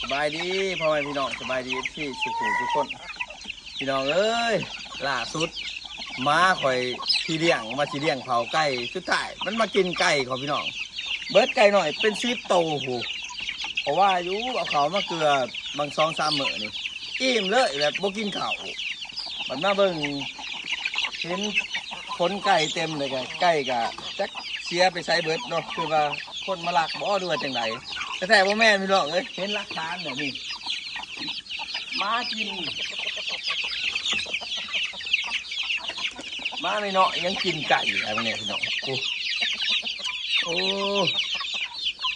ສະບາຍດີພໍ່ແມ່ພີ່ນ້ອງ ສະບາຍດີເອັຟຊີທຸກຜູ້ທຸກຄົນ. ພີ່ນ້ອງເອີຍ ລ່າສຸດໝາຂ້ອຍທີ່ລ້ຽງ ວ່າຊິລ້ຽງເຜົາໄກ່ ສຸດທ້າຍມັນມາກິນໄກ່ຂ້ອຍພີ່ນ້ອງ ເບິດໄກ່ນ້ອຍເປັນສິບໂຕພຸ້ນ. ເພາະວ່າຢູ່ເອົາເຂົ້າມາເກືອບາງສອງສາມມື້ນີ້ ອີ່ມເລີຍ ແບບບໍ່ກິນເຂົ້າ. ບັດມາເບິ່ງເຫັນຂົນໄກ່ເຕັມເລີຍ ກະໄກ່ກະຈັກເສຍໄປໃສເບິດເນາະ ຄືວ່າຄົນມາລັກບໍ່ ຫຼືວ່າຈັ່ງໃດ. ແທ້ໆບໍ່ແມ່ນພີ່ນ້ອງເອີຍ ເຫັນຫຼັກຖານແບບນີ້ ໝາກິນ ໝານ້ອຍໆຍັງກິນໄກ່ ອັນນີ້ພີ່ນ້ອງ. ໂອ້ ໂອ້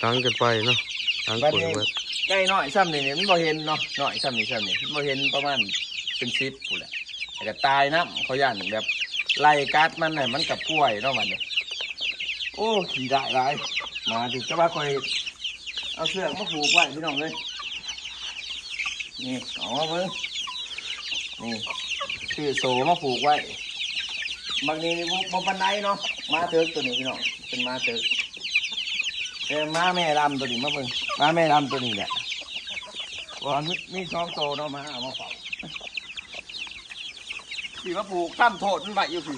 ຕັ້ງກັນໄປເນາະ ຕັ້ງ ບັດນີ້ ຄົນເບິດ ໄກ່ນ້ອຍຊ່ຳນີ້ນີ້ມັນບໍ່ເຫັນເນາະ ນ້ອຍຊ່ຳນີ້ ຊ່ຳນີ້ມັນບໍ່ເຫັນ ປະມານເປັນສິບພຸ້ນແຫຼະ. ແລ້ວກໍຕາຍນຳ ເຂົາຢ້ານແບບໄລ່ກັດມັນນະ ມັນກໍປ່ວຍເນາະບັດນີ້. ໂອ້ ຂີ້ຮ້າຍຫຼາຍ ໝາຕິ ແຕ່ວ່າຂ້ອຍເອົາເຊືອກມາຜູກໄວ້ພີ່ນ້ອງເອີຍ. ນີ້ ເອົາມາເບິ່ງ ນີ້ ຊື້ໂສ້ມາຜູກໄວ້. ບັກນີ້ນີ້ບໍ່ ບໍ່ປານໃດເນາະ ໝາເຖິກໂຕນີ້ພີ່ນ້ອງ ເປັນໝາເຖິກ. ແຕ່ໝາແມ່ດຳໂຕນີ້ ມາເບິ່ງ ໝາແມ່ດຳໂຕນີ້ແຫຼະ ວ່າມີ ມີສອງໂຕເນາະ ມາ ເອົາມາເຝົ້າ. ຊິມາຜູກທຳໂທດມັນໄວ້ຢູ່ພີ້.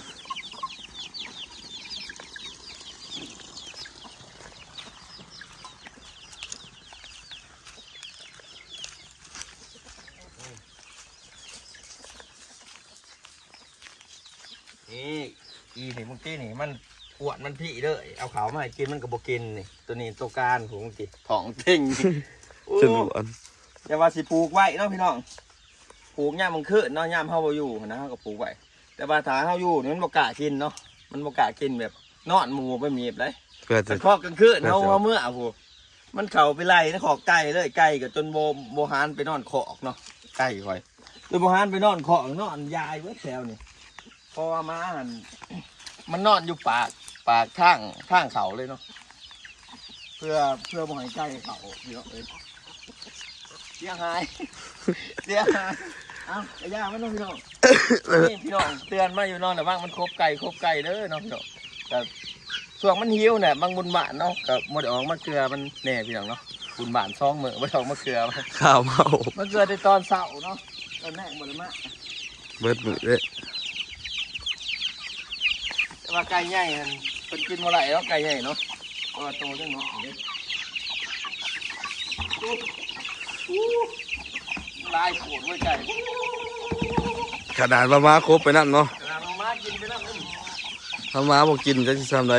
ນີ້ ອີນີ້ ເມື່ອກີ້ນີ້ມັນ ອວດມັນພີ້ເດີ ເອົາເຂົ້າມາໃຫ້ກິນມັນກໍບໍ່ກິນ. ນີ້ ໂຕນີ້ໂຕການພຸ້ນ ເມື່ອກີ້ທ້ອງເຕັງ. ໂອ້ ຈະລວນ ຢ່າວ່າຊິຜູກໄວ້ເນາະພີ່ນ້ອງ ຜູກຍາມກາງຄືນເນາະ ຍາມເຮົາບໍ່ຢູ່ຫັ້ນນະ ເຮົາກໍຜູກໄວ້. ແຕ່ວ່າຖ້າເຮົາຢູ່ນີ້ມັນບໍ່ກ້າກິນເນາະ ມັນບໍ່ກ້າກິນ ແບບນອນໝູ່ໄປມີບໄດ໋. ເພື່ອຈະ ຄັນພໍກາງຄືນເຮົາ ເຮົາເມືອພຸ້ນ ມັນເຂົ້າໄປໄລ່ໃນຄອກໄກ່ເລີຍ ໄກ່ກໍຈົນບໍ່ ບໍ່ຫັນໄປນອນຄອກເນາະ ໄກ່ຂ້ອຍ ຈົນບໍ່ຫັນໄປນອນຄອກ ນອນຢາຍເບິດແຖວນີ້. ເພາະວ່າໝາຫັ້ນ ມັນນອນຢູ່ປາກ ປາກທາງ ທາງເຂົ້າເລີຍເນາະ ເພື່ອ ເພື່ອບໍ່ໃຫ້ໄກ່ເຂົ້າພີ່ນ້ອງເອີຍ. ເສຍຫາຍ ເສຍຫາຍ. ເອົາ ກະຢ່າມັນເນາະພີ່ນ້ອງ. ນີ້ພີ່ນ້ອງເຕືອນມາຢູ່ເນາະ ລະວັງມັນຄົບໄກ່ ຄົບໄກ່ເດີເນາະພີ່ນ້ອງ. ກະຊ່ວງມັນຫິວແຫຼະ ບາງບຸນບ້ານເນາະ ກະບໍ່ໄດ້ອອກມາເທື່ອ ມັນແນ່ພີ່ນ້ອງເນາະ ບຸນບ້ານສອງມື້ບໍ່ໄດ້ອອກມາເທື່ອ. ຂ່າວເມົາ ມາເທື່ອແຕ່ຕອນເຊົ້າເນາະ ຕອນແລງບໍ່ໄດ້ມາ. ເບິດມື້ເດ້. ແຕ່ວ່າໄກ່ໃຫຍ່ຫັ້ນເພິ່ນກິນບໍ່ໄດ້ດອກ ໄກ່ໃຫຍ່ເນາະ ເພາະວ່າໂຕຍັງນ້ອຍເດ້. ໂອ້ ຫຼາຍໂພດເວີຍໄກ່. ຂະໜາດວ່າໝາຄົບໄປນຳເນາະ ຂະໜາດວ່າໝາກິນໄປນຳ. ຖ້າໝາບໍ່ກິນຈັກຊິຊ່ຳໃດ.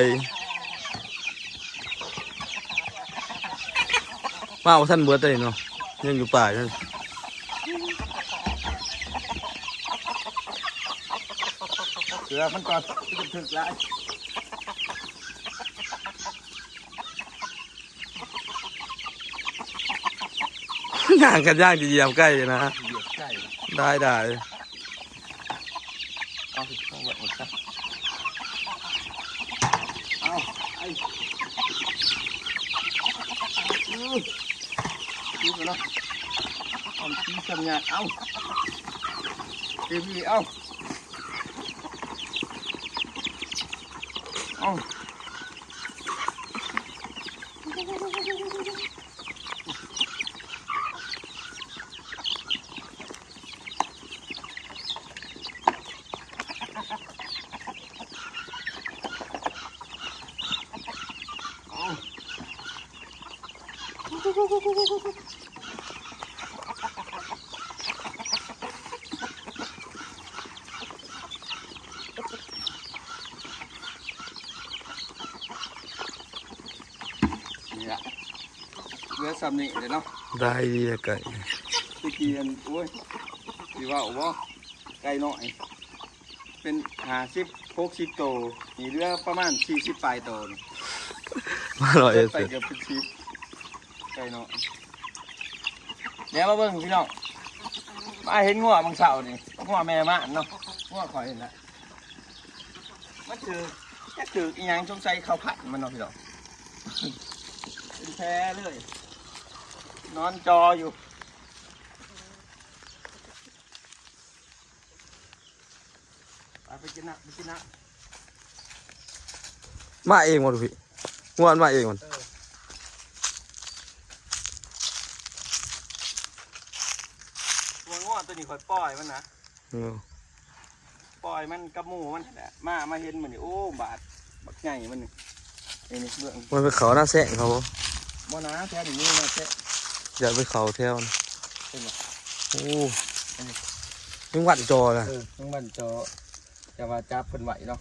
ໝາບໍ່ທັນເບິດເດ້ເນາະ ຍັງຢູ່ປ່າຢູ່. ເກືອມັນກໍຖືກຫຼາຍ. ຍ່າງກັນຍ່າງຈະຢຽບໄກ່ນະ ຢຽບໄກ່ ໄດ້ ໄດ້. ເອົາ ເອົາໄວ້ໝົດຊະ ເອົາ ໄປ ອື ຢູ່ກັນເນາະ ເອົາ ຕີຊ້ຳຍາກ ເອົາ ເຮັດນີ້ ເອົາ ເອົາ. ນີ້ລະ ເຫຼືອຊ່ຳນີ້ເດ້ເນາະ ໄດ້ດີແລ້ວໄກ່. ຕະກີ້ອັນ ໂອ້ຍ ຊິເວົ້າບໍ່ ໄກ່ນ້ອຍ ເປັນຫ້າສິບຫົກສິບໂຕ ນີ້ເຫຼືອປະມານສີ່ສິບປາຍໂຕນີ້ ມາຮ້ອຍເອັດ ເກີບໄປເກືອບເປັນສິບ ໄກ່ນ້ອຍ. ດຽວມາເບິ່ງພີ່ນ້ອງ ມາເຫັນງົວມື້ເຊົ້ານີ້ ງົວແມ່ມ່ານເນາະ ງົວຂ້ອຍນີ້ແຫຼະ ມັນຖືກ ຈັກຖືກອີ່ຫຍັງ ສົງໄສເຂົ້າພັນມັນເນາະພີ່ນ້ອງ ເປັນແຜເລີຍ ນອນຈໍຢູ່. ໄປ ໄປກິນນ້ຳ ໄປກິນນ້ຳ. ມາເອງບໍ່ລູກພີ່? ງົວມັນມາເອງມັນ. ເອີ. งัວ งัວຕົວນີ້ຂ້ອຍປ່ອຍມັນນະ ເອີ ປ່ອຍມັນກັບໝູ່ມັນຫັ້ນແຫຼະ ມາ ມາເຫັນມື້ນີ້ ໂອ້ ບາດບັກໃຫຍ່ມັນນີ້ ນີ້ ນີ້ເບິ່ງ ມັນໄປເຂົ້ານາແຊງເຂົາບໍ່? ບໍ່ນາ ແຖວນີ້ມີນາແຊງ ຢ່າໄປເຂົ້າແຖວ ເຫັນບໍ່? ໂອ້ ອັນນີ້ ແມງວັນຈໍລະ ເອີ ແມງວັນຈໍ ແຕ່ວ່າຈັບເພິ່ນໄວ້ເນາະ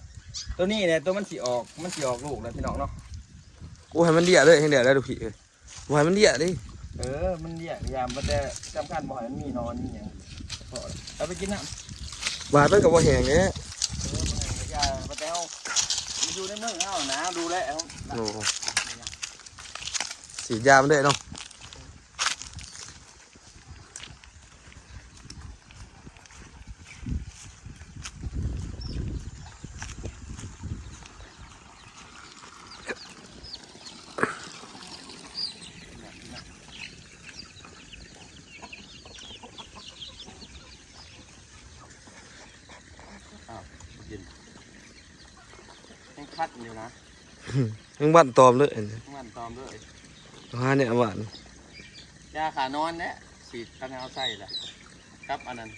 ຕົວນີ້ແຫຼະ ຕົວມັນຊິອອກ ມັນຊິອອກລູກແລ້ວພີ່ນ້ອງເນາະ ໂອ້ ໃຫ້ມັນເລຍເລີຍ ແຮງແດດແລ້ວດູພີ່ເອີຍ ບໍ່ໃຫ້ມັນເລຍເດ້ ເອີ ມັນເລຍກະຢ່າ ບໍ່ແຕ່ສຳຄັນບໍ່ໃຫ້ມັນມີໜອນມີຫຍັງ ພໍແລ້ວ ເອົາໄປກິນນ້ຳ ບາດມັນກໍບໍ່ແຫ້ງເດ້ ເອີ ບໍ່ແຫ້ງກະຢ່າ ບໍ່ແຕ່ເຮົາ ມັນຢູ່ໃນເມືອງເຮົານະ ດູແລເຮົາ ໂອ້ ສີດຢາມັນເດ້ເນາະ. ອ້າວ ບໍ່ກິນ ຍັງຄັນຢູ່ນະ ຍັງບັ້ນຕອມເລີຍ ຍັງບັ້ນຕອມເລີຍ ຫາແນວຫວ່ານ ຢາຂ້າໜອນແຫຼະ ສີດຄັນເຮົາໃສ່ລະ ກັບອັນນັ້ນ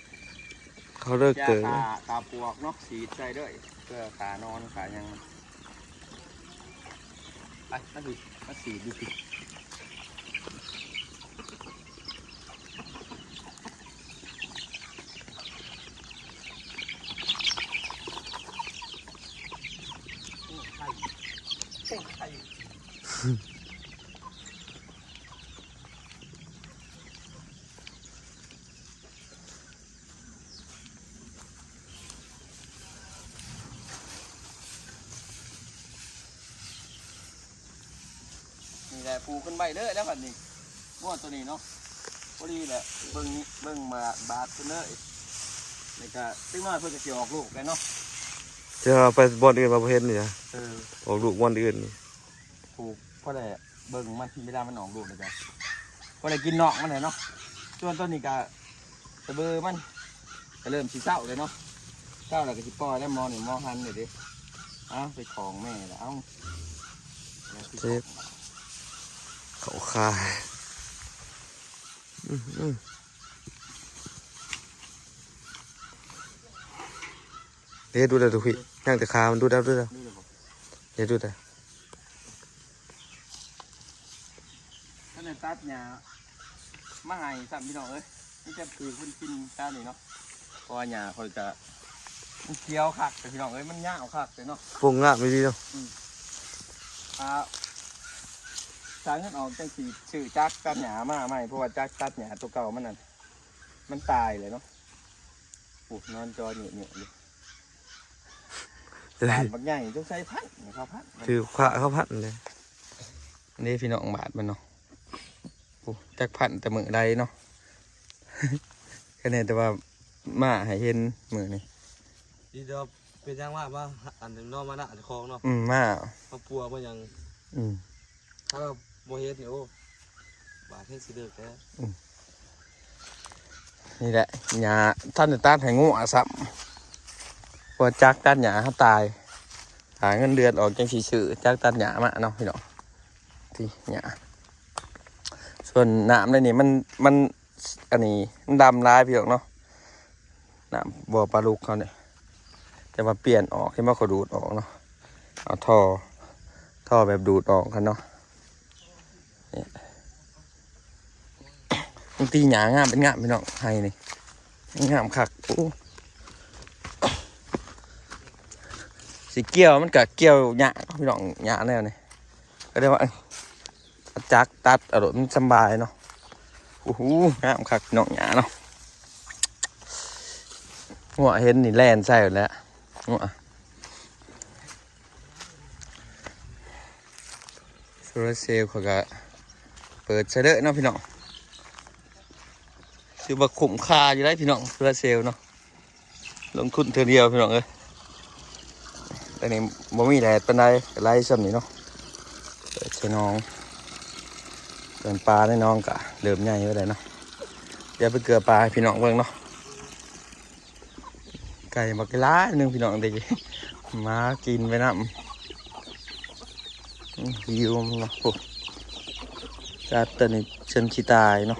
ເຂົາເລີກເກີ ຢາຂ້າ ຂ້າປວກເນາະ ສີດໃສ່ເລີຍ ເພື່ອຂ້າໜອນຂ້າຫຍັງ ໄປ ມາສີດ ມາສີດຢູ່ພີ້ ໂອ້ ໄຂ່ ໂອ້ ໄຂ່. ນີ້ແຫຼະ ປູກຂຶ້ນໄວ້ເລີຍແລ້ວບັດນີ້ ງົວໂຕນີ້ເນາະ ພໍດີແຫຼະ ເບິ່ງນີ້ ເບິ່ງມາບາດເພິ່ນເລີຍ ນີ້ກະ ຈັກໜ້ອຍເພິ່ນກະຊິອອກລູກແລ້ວເນາະ ຈະເອົາໄປບ່ອນອື່ນວ່າບໍ່ເຫັນນີ້ນະ ເອີ ອອກລູກບ່ອນອື່ນນີ້ ປູກພໍໄດ້ເບິ່ງມັນ ເວລາມັນອອກລູກແລ້ວກະພໍໄດ້ກິນນອກມັນແຫຼະເນາະ ສ່ວນໂຕນີ້ກະ ຕະເບີມັນກະເລີ່ມຊິເຊົາແລ້ວເນາະ ເຊົາແລ້ວກະຊິປ່ອຍແລ້ວ ໝໍນີ້ໝໍຫັນນີ້ເດ້ ເອົາໄປຂອງແມ່ລະ ເອົາ ເຈັບ ເຂົ້າຄາ ອືມ ອືມ ເດ້ ດູດແລ້ວ ດູພີ້ ຍັງແຕ່ຂາມັນ ດູດແລ້ວ ດູດແລ້ວ ເດ້ ດູດແລ້ວ. ທັນໄດ້ຕັດຫຍ້າມາໃຫ້ຊ້ຳພີ່ນ້ອງເອີຍ ມີແຕ່ປູກເພິ່ນກິນແຖວນີ້ເນາະ ເພາະວ່າຫຍ້າຂ້ອຍກະ ມັນຂຽວຄັກເດ້ພີ່ນ້ອງເອີຍ ມັນຍາວຄັກເດ້ເນາະ ປົງງາມອີ່ຫຼີເນາະ ອືມ ອ່າ ຖ້າເງິນອອກຈັ່ງຊິຊື້ຈັກຕັດຫຍ້າມາໃໝ່ ເພາະວ່າຈັກຕັດຫຍ້າໂຕເກົ່າມັນນັ້ນ ມັນຕາຍແລ້ວເນາະ ໂອ້ ນອນຈໍເຍະໆຢູ່ ບາດບັກໃຫຍ່ ສົງໄສພັນ ເຂົາພັນ ຖືກພະເຂົາພັນເດ້ ນີ້ພີ່ນ້ອງບາດມັນເນາະ ໂອ້ ຈັກພັນແຕ່ມື້ໃດເນາະ ຄະແນນແຕ່ວ່າມາໃຫ້ເຫັນມື້ນີ້ ດີດອກ ເປັນຫຍັງວ່າ ມາອັນໜຶ່ງເນາະ ມານະເຈົ້າຂອງເນາະ ອືມ ມາ ມາປົວມາຫຍັງ ອືມ ຖ້າວ່າບໍ່ເຮັດນີ້ ໂອ້ ບາດແຮງຊິເລີກແທ້ ອືມ ນີ້ແຫຼະ ຫຍ້າທັນໄດ້ຕັດໃຫ້ງົວຊ້ຳ ເພາະຈັກຕັດຫຍ້າເຮົາຕາຍ ຖ້າເງິນເດືອນອອກຈັ່ງຊິຊື້ຈັກຕັດຫຍ້າມາເນາະພີ່ນ້ອງ ທີ່ຫຍ້າ ສ່ວນນ້ຳໃນນີ້ມັນ ມັນ ອັນນີ້ມັນດຳຫຼາຍພີ່ນ້ອງເນາະ ນ້ຳບໍ່ປາລຸກເຮົານີ້ ແຕ່ວ່າປ່ຽນອອກ ເຫັນບໍ່ ເຂົາດູດອອກເນາະ ເອົາທໍ່ ທໍ່ແບບດູດອອກຫັ້ນເນາະ ນີ້ ບາງທີຫຍ້າງາມເປັນງາມພີ່ນ້ອງ ໄຮ່ນີ້ ງາມຄັກ ໂອ້ ຊິກ່ຽວມັນກະກ່ຽວຍາກພີ່ນ້ອງ ຫຍ້າແນວນີ້ ກໍເລີຍວ່າ ເອົາຈັກຕັດເອົາໂລດ ມັນສຳບາຍເນາະ ໂອ້ໂຫ ງາມຄັກພີ່ນ້ອງ ຫຍ້າເນາະ ງົວເຫັນນີ້ແລ່ນໃສ່ແລ້ວ ງົວ ໂຊລາເຊວຂ້ອຍກະເປີດໃສ່ເລີຍເນາະພີ່ນ້ອງ ຖືວ່າຄຸ້ມຄ່າຢູ່ໄດ໋ພີ່ນ້ອງ ໂຊລາເຊວເນາະ ລົງທຶນເທື່ອດຽວພີ່ນ້ອງເອີຍ ແຕ່ນີ້ບໍ່ມີແດດປານໃດ ກະໄຫຼຊ່ຳນີ້ເນາະ ເປີດໃສ່ໜອງ ເປັນປາໃນໜອງກະເລີ່ມໃຫຍ່ໄປແລ້ວເນາະ ດຽວໄປເກືອປາໃຫ້ພີ່ນ້ອງເບິ່ງເນາະ ໄກ່ບັກຫຼາຍໜຶ່ງພີ່ນ້ອງເດ້ ໝາກິນໄປນຳ ອືມ ຫິວເນາະ ໂອ້ ສັດຕົວນີ້ຈົນຊິຕາຍເນາະ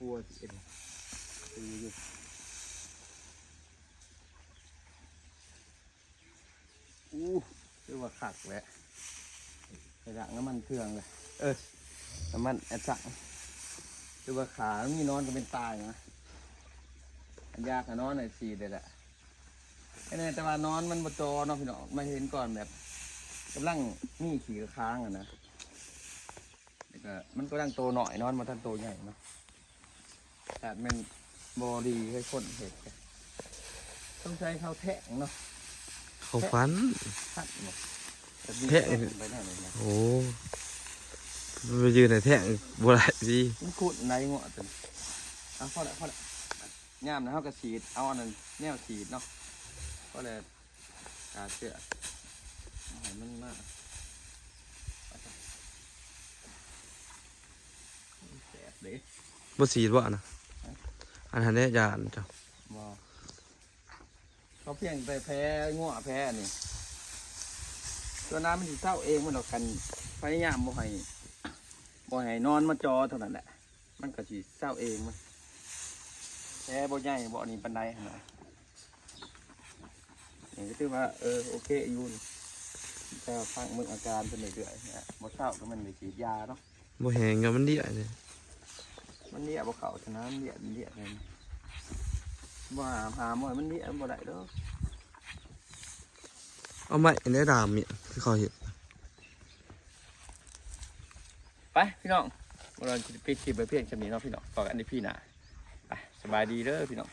ຄົວຊິເອັດ ຄືຢູ່. ອູ້ ຖືວ່າຄັກແຫຼະ ໄປລ້າງນ້ຳມັນເຄື່ອງແຫຼະ ເອີ ນ້ຳມັນແອັດຊັງ ຖືວ່າຂາມີນອນກໍເປັນຕາຍນະ ອັນຢາກະນອນໃຫ້ສີດໄດ້ແຫຼະ ແຕ່ວ່ານອນມັນບໍ່ຈໍເນາະພີ່ນ້ອງ ມາເຫັນກ່ອນແບບກຳລັງມີຂີ້ຄ້າງຫັ້ນນະ ແລ້ວກໍມັນກຳລັງໂຕນ້ອຍ ນອນບໍ່ທັນໂຕໃຫຍ່ເນາະ ແບບແມ່ນບໍ່ດີໃຫ້ຄົນເຮັດ ຕ້ອງໃຊ້ເຂົາແທງເນາະ ເຂົາຟັນ ຟັນເນາະ ແບບນີ້ແທງ ແທງໄປແນວນີ້ນະ ໂອ້ ມັນໄປຢືນໃຫ້ແທງບໍ່ໄດ້ຕິ ມັນຂຸດໄດ້ງົວຕົວນີ້ ເອົາ ພໍແລ້ວ ພໍແລ້ວ ຍາມນັ້ນເຮົາກໍສີດ ເອົາອັນນັ້ນແນວສີດເນາະ ພໍແລ້ວ ກາເຊື້ອ ເອົາໃຫ້ມັນມາ ແຊບເດ້ ບໍ່ສີດບໍ່ນະ ຮະ ອັນຫັ້ນແຫຼະ ຢ້ານເຈົ້າ ບໍ່ ເຂົາພຽງແຕ່ແພ້ງົວແພ້ນີ້ ສ່ວນນັ້ນມັນຊິເຊົາເອງ ມັນດອກ ຄັນພະຍາຍາມບໍ່ໃຫ້ ບໍ່ໃຫ້ນອນມາຈໍເທົ່ານັ້ນແຫຼະ ມັນກໍຊິເຊົາເອງ ມັນແພ້ບໍ່ໃຫຍ່ບໍ່ນີ້ປານໃດຫັ້ນນະ ນີ້ກໍຖືວ່າ ເອີ ໂອເຄຢູ່ນີ້ ແຕ່ວ່າຟັງເບິ່ງອາການເພິ່ນເລື້ອຍໆ ນະ ບໍ່ເຊົາກໍແມ່ນໄດ້ສີດຢາເນາະ ບໍ່ແຫ້ງກໍມັນເລຍນີ້ ມັນເລຍບໍ່ເຂົ້າຊະນະ ມັນເລຍ ມັນເລຍແນວນີ້ ບໍ່ຫາ ຫາໝໍ້ມັນເລຍ ມັນບໍ່ໄດ້ດອກ ເອົາໄມ້ໄດ້ດາມນີ້ ຄືເຂົາເຮັດ ໄປພີ່ນ້ອງ ມື້ນີ້ຊິໄດ້ປິດຄລິບໄວ້ພຽງສ່ຳນີ້ເນາະພີ່ນ້ອງ ພໍ້ກັນອີພີໜ້າ ໄປ ສະບາຍດີເດີພີ່ນ້ອງ.